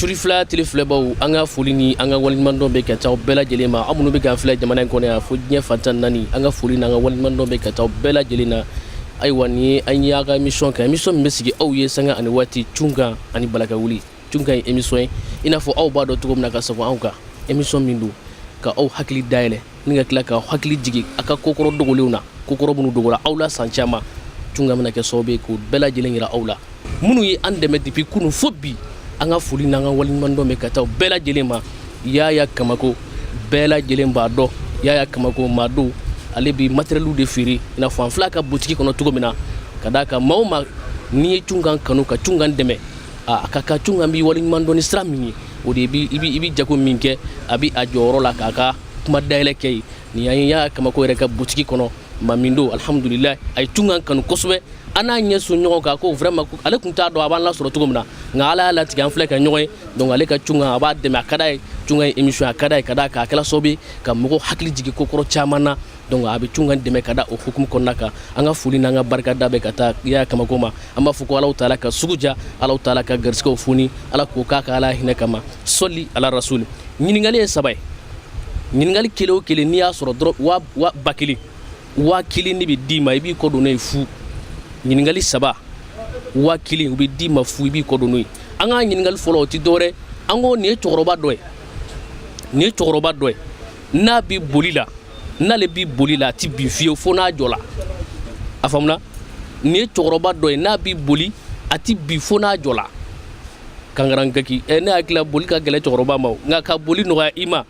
Surifila tele filɛbaw, an ka foli ni an ka waleɲumandɔn bɛ ka taa aw bɛɛ lajɛlen ma. Aw minnu bɛ k'an filɛ jamana in kɔnɔ yan fo diɲɛ fan 14, an ka foli n'an ka waleɲumandɔn bɛ ka taa aw bɛɛ lajɛlen na. Ayiwa, nin ye an y'a ka émission kan, émission min bɛ sigi aw ye sanga ani waati, Cunkan ani Balaka wuli. Cunkan ye émission ye, i n'a fɔ aw b'a dɔn cogo min na, ka sago anw kan, émission min don ka aw hakili dayɛlɛ ni ka tila ka hakili jigin a ka kokɔrɔ dogolenw na, kokɔrɔ minnu dogola aw la san caman. Cunkan bɛna kɛ sababu ye k'o bɛɛ lajɛlen yira aw la. Minnu ye an dɛmɛ depuis kunun fo bi, an ka foli n'an ka waleɲumandɔn bɛ ka taa bɛɛ lajɛlen ma. Yaya Kamako, bɛɛ lajɛlen b'a dɔn, Yaya Kamako maa don, ale bɛ matériel de feere, i n'a fɔ an filɛ a ka butigi kɔnɔ cogo min na. Ka d'a kan, maa o maa n'i ye Cunkan kanu ka Cunkan dɛmɛ, a ka kan Cunkan b'i waleɲumandɔn ni sira min ye, o de i bɛ jago min kɛ, a bɛ a jɔyɔrɔ la k'a ka kuma dayɛlɛ kɛ yen. Nin y'an ye Yaya Kamako yɛrɛ ka butigi kɔnɔ. Maa min don, alhamdulilayi, a ye Cunkan kanu kosɛbɛ. An n'a ɲɛ sun ɲɔgɔn kan ko vraiment ale tun t'a dɔn a b'an lasɔrɔ cogo min na, nka Ala y'a latigɛ an filɛ ka ɲɔgɔn ye. Donc ale ka Cunkan, a b'a dɛmɛ, a ka d'a ye. Cunkan ye émission, a ka d'a ye, ka d'a kan a kɛla sababu ye ka mɔgɔw hakili jigin kokɔrɔ caman na. Donc a bɛ Cunkan dɛmɛ ka da o hukumu kɔnɔna kan. An ka foli n'an ka barikada bɛ ka taa Yaya Kamako ma. An b'a fɔ ko Alahu taala ka sugu ja, Alahu taala ka garisigɛw foni, Ala k'o k'a ka Ala hinɛ kama. Sɔli ala rasuli. Ɲininkali ye saba ye. Ɲininkali kelen o kelen, n'i y'a sɔrɔ dɔrɔn, wa 1000, 1000 de bɛ d'i ma, i b'i kɔ don n'o ye fu. Ɲininkali saba, 1000, u bɛ d'i ma fu, i b'i kɔ don n'o ye. An ka ɲininkali fɔlɔ, o tɛ dɔwɛrɛ, an ko nin ye cɛkɔrɔba dɔ ye, nin ye cɛkɔrɔba dɔ ye, n'a bɛ boli la, n'ale bɛ boli la, a tɛ bin fiyewu fo n'a jɔla. A faamuna? Nin ye cɛkɔrɔba dɔ ye, n'a bɛ boli, a tɛ bin fo n'a jɔla. Kankaran kaki ɛ, ne hakili la boli ka gɛlɛn cɛkɔrɔba ma o, nka ka boli nɔgɔya i ma,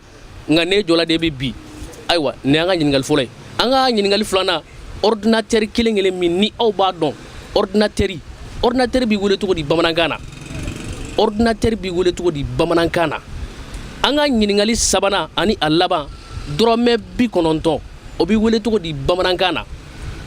nka n'e jɔla de bɛ bin. Ayiwa, nin y'an ka ɲininkali fɔlɔ ye. An ka ɲininkali filanan, ordinateur kelen kelen min ni aw b'a dɔn, ordinateur b'i wele cogo di bamanankan na? Ordinateur b'i wele cogo di bamanankan na? An ka ɲininkali sabanan ani a laban, dɔrɔmɛ 90, o b'i wele cogo di bamanankan na?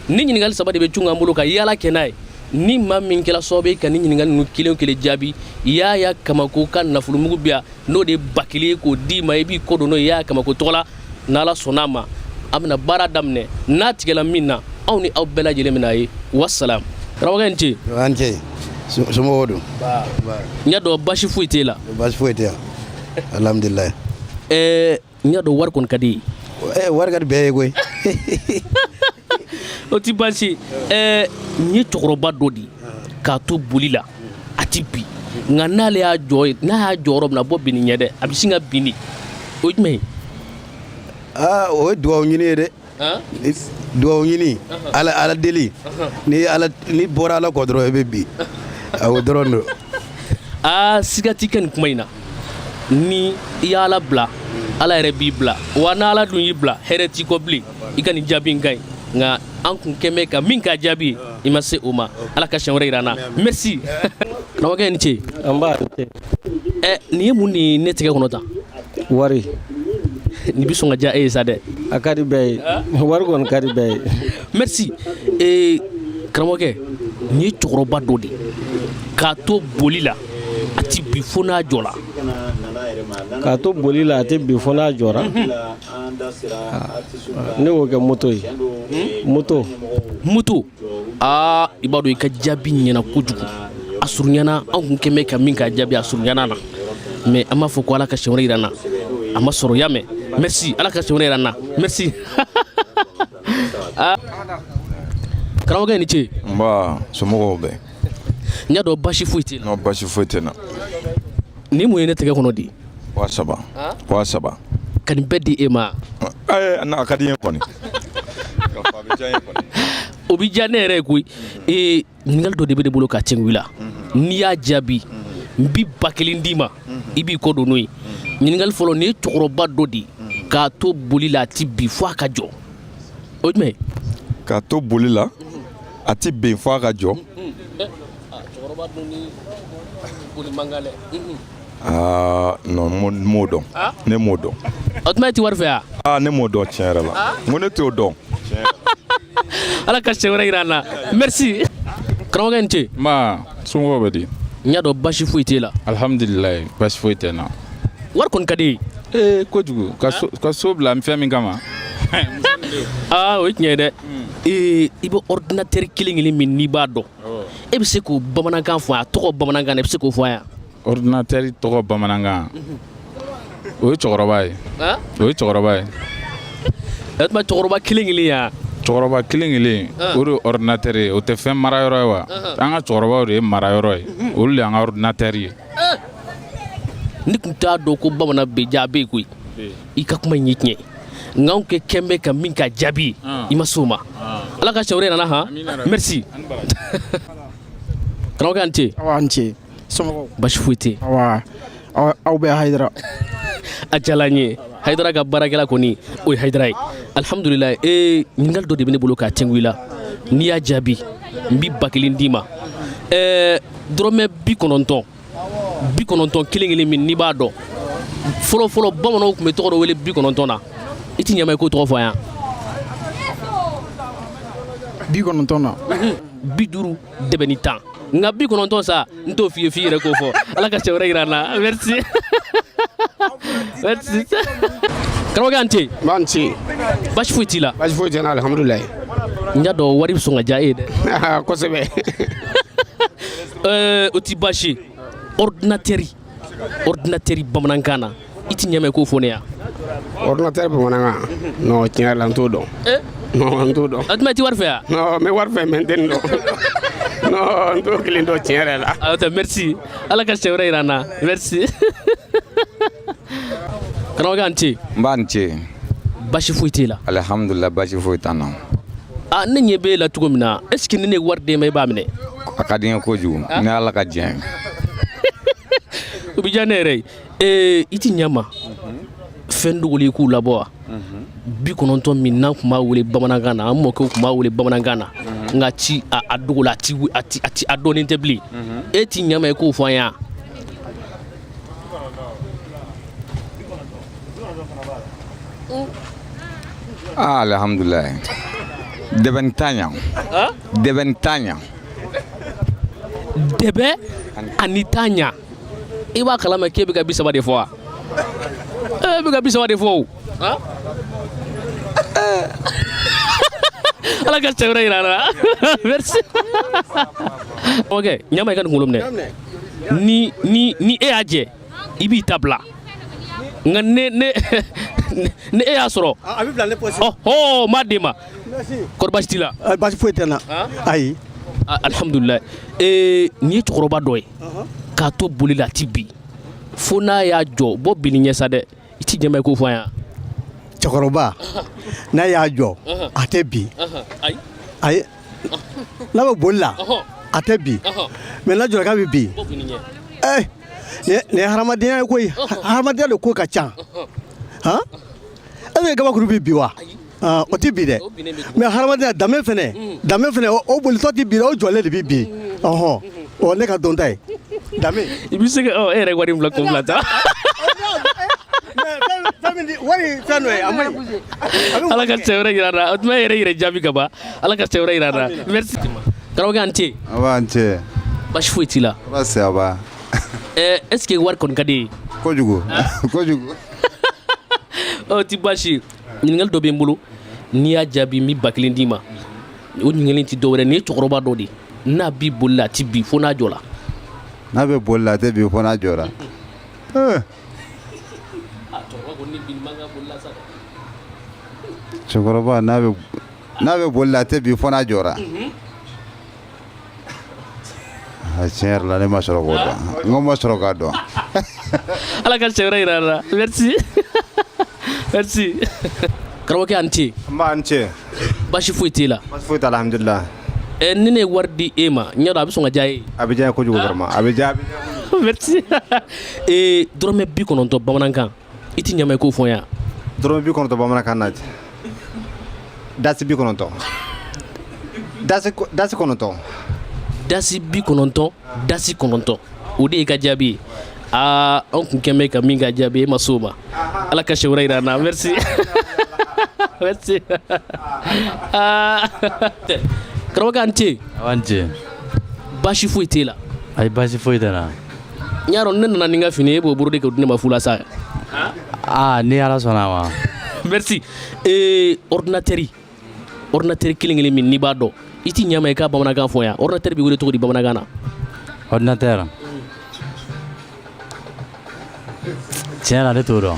Ni ɲininkali saba de bɛ cun an bolo ka yaala kɛ n'a ye. Ni maa min kɛra sababu ye ka ni ɲininkali ninnu kelen o kelen jaabi, Yaya Kamako ka nafolomugu bɛ yan, n'o de ye 1000 ye, k'o d'i ma, i b'i kɔ don n'o ye Yaya Kamako tɔgɔ la. N'Ala sɔnn'a ma, an bɛna baara daminɛ. N'a tigɛla min na, aw ni aw bɛɛ lajɛlen bɛna ye. Wasalam, karamɔgɔkɛ, ni ce. An cɛ, somɔgɔw don? N y'a dɔn basi foyi t'e la. Basi foyi tɛ yan, alhamdulilayi. N y'a dɔn wari kɔni ka di ye. Wari ka di bɛɛ ye koyi. O ti baasi. Nin ye cɛkɔrɔba dɔ de ye, k'a to boli la, a ti bin, nka n'ale y'a jɔ, n'a y'a jɔ yɔrɔ min na, a bɔ bin ɲɛ dɛ, a bɛ sin ka bin de. O ye jumɛn ye? Aa, o ye dugawu ɲini ye dɛ. Dugawu ɲini, Ala deli. Ni Ala ni bɔra Ala kɔ dɔrɔn, i bɛ bin, o dɔrɔn don. Aa, siga ti kɛ nin kuma in na. Ni i y'Ala bila, Ala yɛrɛ b'i bila wa. N'Ala dun y'i bila, hɛrɛ t'i kɔ bilen. I ka nin jaabi in ka ɲi, nka an kun kɛn bɛ ka min k'a jaabi ye, i ma se o ma. Ala ka siɲɛ wɛrɛ yira an na. Merci, karamɔgɔkɛ, ni ce. An b'a. Ɛ, nin ye mun de ye ne tɛgɛ kɔnɔ tan? Wari. Nin bɛ sɔn ka diya e ye sa dɛ. A ka di bɛɛ ye, wari kɔni ka di bɛɛ ye. Merci. Karamɔgɔkɛ, nin ye cɛkɔrɔba dɔ de ye, k'a to boli la, a ti bi fo n'a jɔla. K'a to boli la, a tɛ bin fo n'a jɔra. Ne y'o kɛ moto ye, moto. Moto? Aa, i b'a dɔn, i ka jaabi ɲɛna kojugu, a surunyana. Anw kun kɛn bɛ ka min k'a jaabi, a surunyana na, mais an b'a fɔ ko Ala ka siɲɛ wɛrɛ yira an na. A ma sɔrɔ ya mɛn. Merci, Ala ka siɲɛ wɛrɛ yira an na. Merci. Aa, karamɔgɔkɛ, ni ce. Nba, somɔgɔw bɛ? N y'a dɔn basi foyi t'i la. Non, basi foyi tɛ n na. Nin mun ye ne tɛgɛ kɔnɔ di? 3000, 3000. Ka nin bɛɛ di e ma? Ɛɛ, a ka di n ye kɔni. Ka fɔ a bɛ diya n ye kɔni. O bɛ diya ne yɛrɛ ye koyi. Ɲininkali dɔ de bɛ ne bolo ka cɛngu i la. N'i y'a jaabi, n bi 1000 d'i ma, i b'i kɔ don n'o ye. Ɲininkali fɔlɔ, nin ye cɛkɔrɔba dɔ de ye, k'a to boli la, a ti bin fo a ka jɔ. O ye jumɛn ye? K'a to boli la, a ti bin fo a ka jɔ. Cɛkɔrɔba dun ni boli man kan dɛ. Aa non, n m'o dɔn, ne m'o dɔn. O tuma, e ti wari fɛ yan? Aa, ne m'o dɔn tiɲɛ yɛrɛ la. N ko ne t'o dɔn. Ala ka siɲɛ wɛrɛ yira an na. Merci, karamɔgɔkɛ, ni ce. Ma, somɔgɔw bɛ di? N y'a dɔn basi foyi t'e la. Alhamdulilayi, basi foyi tɛ n na. Wari kɔni ka di ye? Ee, kojugu, ka so bila fɛn min kama. Aa, o ye tiɲɛ ye dɛ. Ee, i bɛ ordinateur kelen kelen min n'i b'a dɔn, e bɛ se k'o bamanankan fɔ a tɔgɔ bamanankan na? I bɛ se k'o fɔ an yan? Ordinateur tɔgɔ bamanankan, o ye cɛkɔrɔba ye. O ye cɛkɔrɔba ye. O tuma cɛkɔrɔba kelen kelen yan. Cɛkɔrɔba kelen kelen, o de ye ordinateur ye. O tɛ fɛn mara yɔrɔ ye wa? An ka cɛkɔrɔbaw de ye mara yɔrɔ ye, olu de y'an ka ordinateur ye. Ne tun t'a dɔn ko bamanan bɛ ja bɛ yen koyi. I ka kuma in ye tiɲɛ ye, nka anw kɛ kɛn bɛ ka min ka jaabi, i ma s'o ma. Ala ka siɲɛ wɛrɛ nana han. Merci karamɔgɔkɛ, an ce. Awa, an ce. Somɔgɔw? Basi foyi tɛ yen. Awa, aw bɛ Hayidara. A diyara n ye. Hayidara ka baarakɛla kɔni, o ye Hayidara ye, alihamudulilayi. Ɲininkali dɔ de bɛ ne bolo k'a tɛngu i la. N'i y'a jaabi, n bi 1000 d'i ma. Dɔrɔmɛ 90, 90 kelen kelen min n'i b'a dɔn, fɔlɔ fɔlɔ bamananw tun bɛ tɔgɔ dɔ wele 90 na, i ti ɲɛma i k'o tɔgɔ fɔ an yan? 90 na? 50 dɛbɛ ni 10, nka 90 sa, n t'o f'i ye, f'i yɛrɛ k'o fɔ. Ala ka siɲɛ wɛrɛ yira an na. Merci, merci karamɔgɔkɛ, an ce. B'an ce. Basi foyi t'i la? Basi foyi tɛ n na, alihamudulilayi. N y'a dɔn wari bɛ sɔn ka diya e ye dɛ. Kosɛbɛ. O ti baasi ye. Ordinateur, ordinateur bamanankan na, i ti ɲɛma i k'o fɔ ne yan? Ordinateur bamanankan? Non, tiɲɛ yɛrɛ la, n t'o dɔn. Non, n t'o dɔn. A tuma i ti wari fɛ yan? Non, n bɛ wari fɛ, mais n tɛ nin dɔn. Non, n t'o kelen dɔn tiɲɛ yɛrɛ la. Aw tɛ. Merci, ala ka siɲɛ wɛrɛ yira an na. Merci karamɔgɔkɛ, an ce. N b'a ni ce. Basi foyi t'e la? Alihamudulila, basi foyi t'an na. A ne ɲɛ b'e la cogo min na, est ce que ni ne ye wari d'e ma, e b'a minɛ? A ka di n ye kojugu, ni Ala ka diɲɛ ye. O bɛ diya ne yɛrɛ ye. I ti ɲɛ ma fɛn dogolen k'u labɔ wa? 90 min n'an tun b'a wele bamanankan na, an mɔkɛw tun b'a wele bamanankan na, nka ci a dogo la, a ti a ti a ti a dɔnnen tɛ bilen. E ti ɲɛ ma i k'o fɔ an ye wa? Ah, alihamudulila. Dɛbɛ ni tan ɲa. Dɛbɛ ni tan ɲa. Dɛbɛ ani tan ɲa. I b'a kalama k'e bɛ ka 30 de fɔ wa? E bɛ ka 30 de fɔ o. Ala ka siɲɛ wɛrɛ yira an na. Merci. Ok, ɲama i ka nin kunkolo minɛ. Ni e y'a jɛ, i b'i ta bila. Nka ne e y'a sɔrɔ. A bɛ bila ne poche. Ɔhɔ, n b'a d'e ma. Kɔri baasi t'i la? Baasi foyi tɛ n na. Ayi. Alihamudulilayi. Nin ye cɛkɔrɔba dɔ ye. K'a to boli la, a ti bin. Fo n'a y'a jɔ, bɔ bin ɲɛ sa dɛ. I ti jɛma i k'o fɔ an yan. Cɛkɔrɔba n'a y'a jɔ, a tɛ bin. Ayi. Ayi. N'a bɛ boli la, a tɛ bin. Mais n'a jɔra k'a bɛ bin. Nin ye hadamadenya ye koyi. Hadamadenya de ko ka ca. Han? Est ce que gabakuru bɛ bin wa? O tɛ bin dɛ. Mais hadamadenya danbe fɛnɛ, danbe fɛnɛ, o bolitɔ tɛ bin dɛ, o jɔlen de bɛ bin. Ɔhɔn. O ne ka dɔnta ye. Danbe. I bɛ se ka e yɛrɛ wari bila kun fila ta. Wari fɛn dɔ ye, a man ɲi. Ala ka siɲɛ wɛrɛ yira an na. O tuma e yɛrɛ yɛrɛ jaabi ka ban. Ala ka siɲɛ wɛrɛ yira an na. Merci. Karamɔgɔkɛ, an ce. An b'a ce. Basi foyi t'i la? Baasi a ba. Est ce que wari kɔni ka di e ye? Kojugu. Kojugu. Ɔ ti baasi. Ɲininkali dɔ bɛ n bolo. N'i y'a jaabi, n bɛ 1000 d'i ma. O ɲininkali tɛ dɔwɛrɛ, nin ye cɛkɔrɔba dɔ de ye. N'a b'i boli la, a tɛ bin fo n'a jɔra. N'a bɛ boli la, a tɛ bin fo n'a jɔra. Cɛkɔrɔba n'a bɛ boli la, a tɛ bin fo n'a jɔra. A tiɲɛ yɛrɛ la, ne ma sɔrɔ k'o dɔn. N ko ma sɔrɔ k'a dɔn. Ala ka siɲɛ wɛrɛ yira an na. Merci. Merci. Karamɔgɔkɛ, an ce. N ba, an ce. Baasi foyi t'e la? Baasi foyi t'a la, alhamdulilah. Ni ne ye wari di e ma, n y'a dɔn a bɛ sɔn ka diya e ye. A bɛ diya n ye kojugu vraiment, a bɛ diya. Merci. Dɔrɔmɛ 90 bamanankan, i ti ɲama i k'o fɔ n ye wa? Dɔrɔmɛ 90 bamanankan na, dasi 90. Dasi 90. Dasi 90, dasi 90. O de y'i ka jaabi ye. Aa, anw kun kɛn bɛ ka min ka jaabi, e ma s'o ma. Ala ka siɲɛ wɛrɛ yira an na. Merci. Merci. Aa, karamɔgɔkɛ, an ce. An ce. Baasi foyi t'e la? Ayi, baasi foyi tɛ n na. N y'a dɔn ne nana ni n ka fini ye, e b'o broder k'o di ne ma fu la sa. Aa, ni Ala sɔnna a ma. Merci. Ordinateur, ordinateur kelen kelen min n'i b'a dɔn, i ti ɲɛ ma i ka bamanankan fɔ yan. Ordinateur bɛ wele cogo di bamanankan na? Ordinateur. Tiɲɛ na ne t'o dɔn.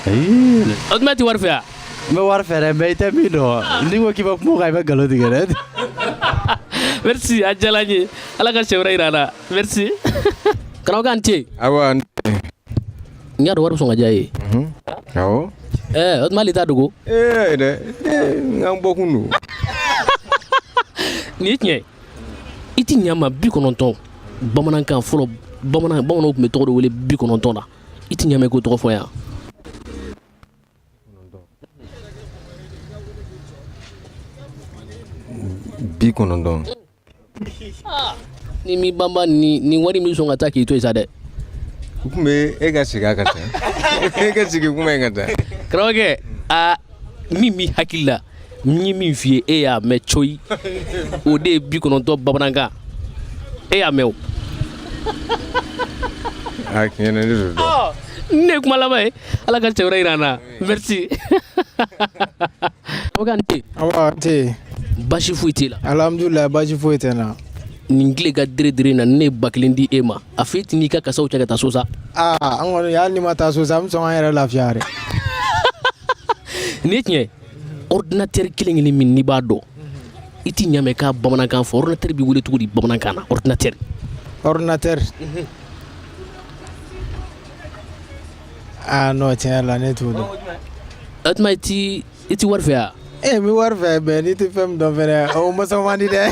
Ayi. O tuma e tɛ wari fɛ wa? N bɛ wari fɛ dɛ, mais i tɛ min dɔn. N'i ko k'i bɛ kuma o kan, i bɛ nkalon tigɛ dɛ. Merci, a diyara n ye. Ala ka siɲɛ wɛrɛ jira an na. Merci. Karamɔgɔkɛ a ni ce. Awa, n N y'a dɔn wari bɛ sɔn ka diya i ye. Awɔ. Ɛɛ o tuma hali i t'a dogo. Ee dɛ, n ka bɔkun don. Nin ye tiɲɛ ye. I ti ɲa n ma 90 bamanankan fɔlɔ bamanan bamananw tun bɛ tɔgɔ dɔ wele 90 na. I ti ɲa n ma i k'o tɔgɔ fɔ n ye. 90. Ni m'i banba ni wari min sɔn ka taa k'i to yen sa dɛ. U tun bɛ e ka segin a kan tan. E ka segin kuma in kan tan. Karamɔgɔkɛ, aa min b'i hakili la n ye min f'i ye e y'a mɛn coyi, o de ye 90 bamanankan, e y'a mɛn o. A tiɲɛ na ne t'o dɔn. Ne ye kuma laban ye, ala ka cɛ wɛrɛ jira an na. Merci. Karamɔgɔkɛ a ni ce. Awa, a ni ce. Baasi foyi t'e la. Alhamdulilayi, baasi foyi tɛ n na. Nin tile ka dere dere na, ne ye 1000 di e ma, a fɔ e tɛn'i ka kasaw cɛ ka taa so sa. Aa an kɔni, hali ni ma taa so sa, an bɛ sɔn k'an yɛrɛ lafiya dɛ. Nin ye tiɲɛ ye, ordinateur kelen kelen min n'i b'a dɔn, i ti ɲa mɛn k'a bamanankan fɔ. Ordinateur bɛ wele cogo di bamanankan na? Ordinateur. Ordinateur. Aa non, tiɲɛ yɛrɛ la ne t'o dɔn. O tuma i ti wari fɛ wa? Ee n bɛ wari fɛ, mais n'i tɛ fɛn min dɔn fɛnɛ, o mɔsɔn man di dɛ.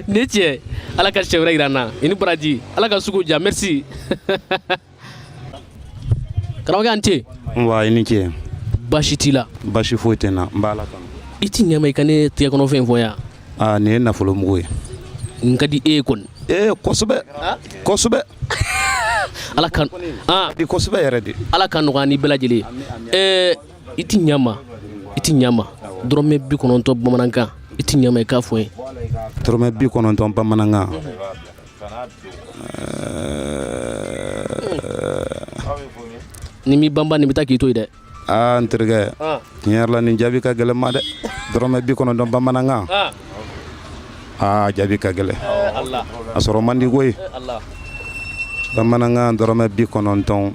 Nin ye tiɲɛ ye, ala ka siɲɛ wɛrɛ jira an na. I ni baraji, ala ka sugu diya. Merci. Karamɔgɔkɛ a ni ce. Nba, i ni ce. Baasi t'i la? Baasi foyi tɛ n na, n bɛ Ala tanu. I ti ɲa n ma i ka ne tigɛkɔnɔfɛn fɔ n ye wa? Aa nin ye nafolo mugu ye. N ka di e ye kɔni. Ee kosɛbɛ kosɛbɛ. Ala ka di kosɛbɛ yɛrɛ de. Ala ka nɔgɔya ni bɛɛ lajɛlen ye. Ɛɛ i ti ɲa n ma, i ti ɲa n ma dɔrɔmɛ 90 bamanankan, i ti ɲa n ma i k'a fɔ n ye. Dɔrɔmɛ 90 bamanankan. Ni m'i banba nin bɛ taa k'i to yen dɛ. Aa n terikɛ, tiɲɛ yɛrɛ la nin jaabi ka gɛlɛn ma dɛ. Dɔrɔmɛ 90 bamanankan. Aa jaabi ka gɛlɛn. A sɔrɔ man di koyi. Bamanankan dɔrɔmɛ 90.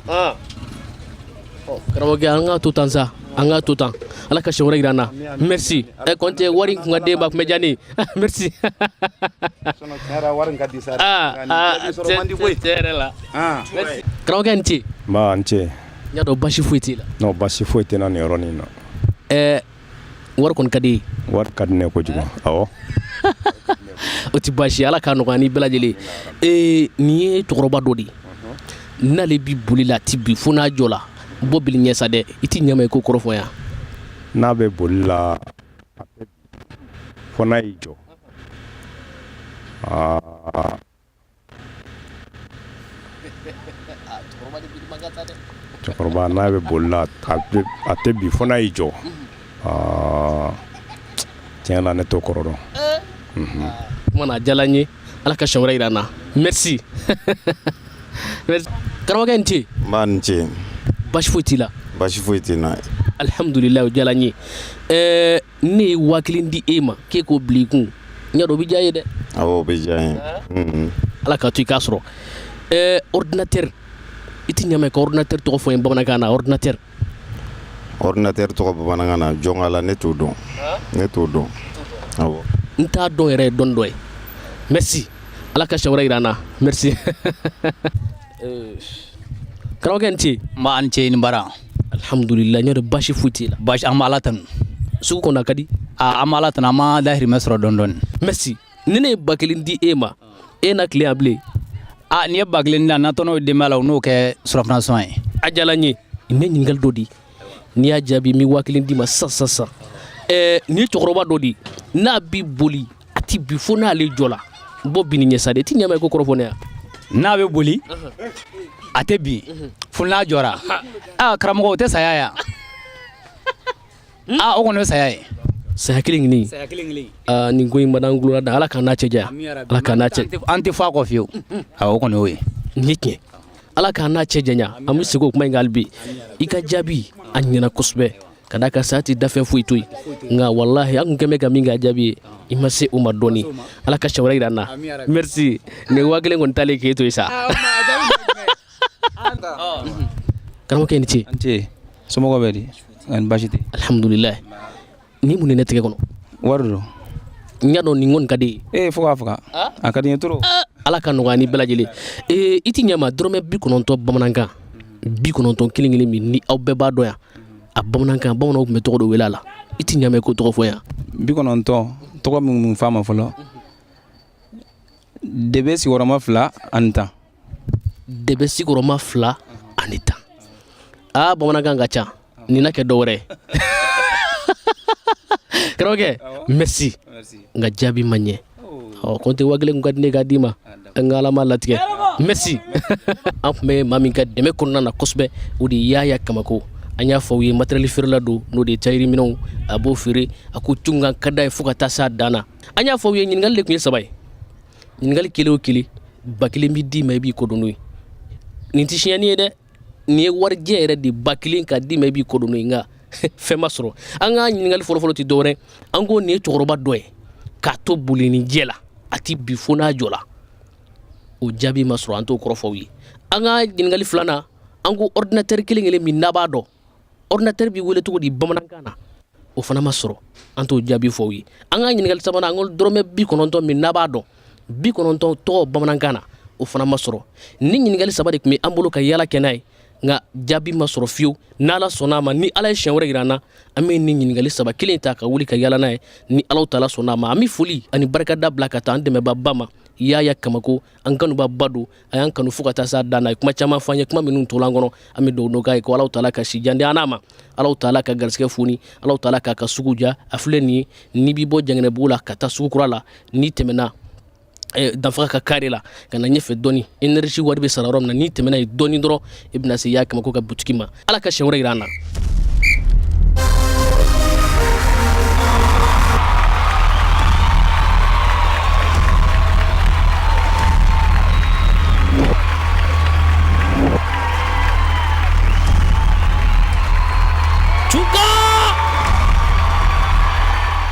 Karamɔgɔkɛ an k'a to tan sa, an k'a to tan. Ala ka siɲɛ wɛrɛ jira an na. Merci. Ɛ kɔnte wari in kun ka d'e ma, a kun bɛ diya ne ye. Merci. Wari in ka di sa. Aa tiɲɛ yɛrɛ la. Merci. Karamɔgɔkɛ ni ce. Nba, n ce. N y'a dɔn baasi foyi t'e la. Non, baasi foyi tɛ n na nin yɔrɔnin na. Ɛɛ wari kɔni ka di e ye. Wari ka di ne ye kojugu, awɔ. O tɛ baasi ye, ala k'a nɔgɔya ni bɛɛ lajɛlen. Ee nin ye cɛkɔrɔba dɔ de ye, n'ale bi boli la a ti bin fo n'a jɔla. Bɔ bili ɲɛ sa dɛ, i ti ɲa n ma i k'o kɔrɔ fɔ n ye. N'a bɛ boli la a tɛ bin fo n'a y'i jɔ. Aa cɛkɔrɔba n'a bɛ boli la a tɛ bin fo n'a y'i jɔ. Aa tiɲɛ na ne t'o kɔrɔ dɔn. Kuma na a diyara n ye, ala ka siɲɛ wɛrɛ jira an na. Merci. Karamɔgɔkɛ ni ce. Nba, ni ce. Baasi foyi t'i la. Baasi foyi tɛ n na. Alihamudulila, o diyara n ye. Ɛɛ ne ye 1000 di e ma k'e k'o bila i kun, n y'a dɔn o bɛ diya i ye dɛ. Awɔ, o bɛ diya n ye. Ala k'a to i k'a sɔrɔ. Ɛɛ ordinateur, i ti ɲa n ma ka ordinateur tɔgɔ fɔ n ye bamanankan na? Ordinateur. Ordinateur tɔgɔ bamanankan na, jɔn la ne t'o dɔn, ne t'o dɔn. Awɔ. N t'a dɔn yɛrɛ ye dɔn dɔ ye. Merci. Ala ka siɲɛ wɛrɛ jira an na. Merci. Karamɔgɔkɛ ni ce. Nba, a ni ce, ni baara. Alhamdulillah, n y'a dɔn baasi foyi t'e la. Baasi, an bɛ Ala tanu. Sugu kɔni a ka di. Aa an bɛ Ala tanu, an ma dahirimɛ sɔrɔ dɔɔni dɔɔni. Merci. Ni ne ye 1000 di e ma, e na tile yan bilen? Aa n'i ye 1000 di yan, na tɔnɔ ye denbaya la, u n'o kɛ surafana sɔn ye. A diyara n ye. N bɛ ɲininkali dɔ di, n'i y'a jaabi n bɛ 1000 d'i ma sisan sisan sisan. Ɛɛ nin ye cɛkɔrɔba dɔ de ye, n'a bi boli a ti bin fo n'ale jɔla. Bɔ bin ɲɛ sa dɛ, i ti ɲa n ma i k'o kɔrɔ fɔ ne ye. N'a bɛ boli a tɛ bin fo n'a jɔra. Aa karamɔgɔ, o tɛ saya ya? Aa o kɔni ye saya ye. Saya kelen kelen. Saya kelen kelen. Aa nin ko in ma d'an tulo la, ala k'an n'a cɛ janya. Ala k'an n'a cɛ. An tɛ fɔ a kɔ fiyewu. Awɔ, o kɔni y'o ye. Nin ye tiɲɛ. Ala k'an n'a cɛ janya. An bɛ segin o kuma in kan hali bi. I ka jaabi a ɲɛna kosɛbɛ. Ka d'a kan saya tɛ dafɛn foyi to yen. Nka walahi an kun kɛn bɛ ka min kɛ a jaabi ye, i ma se o ma dɔɔni. Ala ka siɲɛ wɛrɛ jira an na. Merci. Nin 1000 kɔni taalen k'e to yen sa. Karamɔgɔkɛ, i ni ce. An ce, somɔgɔw bɛ di? Ani baasi tɛ? Alhamdulilayi. Ni mun de ne tɛgɛ kɔnɔ? Wari don. N y'a dɔn nin kɔni ka di ye. Ee, fo k'a faga, a ka di n ye trop. Ala ka nɔgɔya ni bɛɛ lajɛlen. Ee, i ti ɲɛ ma, dɔrɔmɛ 90 bamanankan, 90 kelen kelen min ni aw bɛɛ b'a dɔn yan, a bamanankan, bamananw tun bɛ tɔgɔ dɔ wele a la, i ti ɲɛ ma i k'o tɔgɔ fɔ yan. 90 tɔgɔ min mun f'a ma fɔlɔ, debe sigiyɔrɔma fila ani tan. Debe sigiyɔrɔma fila ani tan. Aa, bamanankan ka ca, nin na kɛ dɔ wɛrɛ ye. Karamɔgɔkɛ, merci, nka jaabi ma ɲɛ. Ɔ, ko n tɛ 1000 kun ka di ne k'a d'i ma, nka Ala ma latigɛ. Merci. An tun bɛ maa min ka dɛmɛ kɔnɔna na kosɛbɛ, o de ye Yaya Kamako. An y'a fɔ aw ye, matériel feerela don, n'o de ye tayiri minɛnw, a b'o feere. A ko tunkan ka d'a ye fo ka taa s'a dan na. An y'a fɔ aw ye, ɲininkali de tun ye saba ye. Ɲininkali kelen o kelen, 1000 bɛ d'i ma, i b'i ko don n'o ye. Nin tɛ siyɛnni ye dɛ, nin ye warijɛ yɛrɛ de, 1000 ka d'i ma, i b'i ko don n'o ye. Nka fɛn ma sɔrɔ. An ka ɲininkali fɔlɔfɔlɔ tɛ dɔwɛrɛ, an ko nin ye cɛkɔrɔba dɔ ye k'a to bolinijɛ la, a ti bi fo n'a jɔla. O jaabi ma sɔrɔ, an t'o kɔrɔ fɔ aw ye. An ka ɲininkali filanan, an ko ordinateur kelen kelen min n'a b'a dɔn, ordinateur bɛ wele cogo di bamanankan na? O fana ma sɔrɔ, an t'o jaabi fɔ aw ye. An ka ɲininkali sabanan, an ko dɔrɔmɛ 90 min n'a b'a dɔn, 90 tɔgɔ bamanankan na, o fana ma sɔrɔ. Ni ɲininkali saba de tun bɛ an bolo ka yala kɛ n'a ye, nka jaabi ma sɔrɔ fiyewu. N'Ala sɔnna a ma, ni Ala ye siɲɛ wɛrɛ yira an na, an bɛ nin ɲininkali saba kelen ta ka wuli ka yala n'a ye, ni Ala taala sɔnna a ma. An bɛ foli ani barikada bila ka taa an dɛmɛbaaba ma, Yaya Kamako. An kanubaaba don, a y'an kanu fo ka taa s'a dan na. A ye kuma caman fɔ an ye, kuma minnu tola an kɔnɔ. An bɛ dugawu k'a ye ko Ala taala ka si jan di an n'a ma, Ala taala ka garisɛgɛ foni, Ala taala k'a ka sugu ja. A filɛ nin ye, n'i b'i bɔ Janginɛbugu la ka taa sugu kura la, n'i tɛmɛna Danfaga ka kare la ka na ɲɛfɛ dɔɔni, énergie wari bɛ sara yɔrɔ min na, n'i tɛmɛna yen dɔɔni dɔrɔn, i bɛna se Yaya Kamako ka butigi ma. Ala ka siɲɛ wɛrɛ yira an na.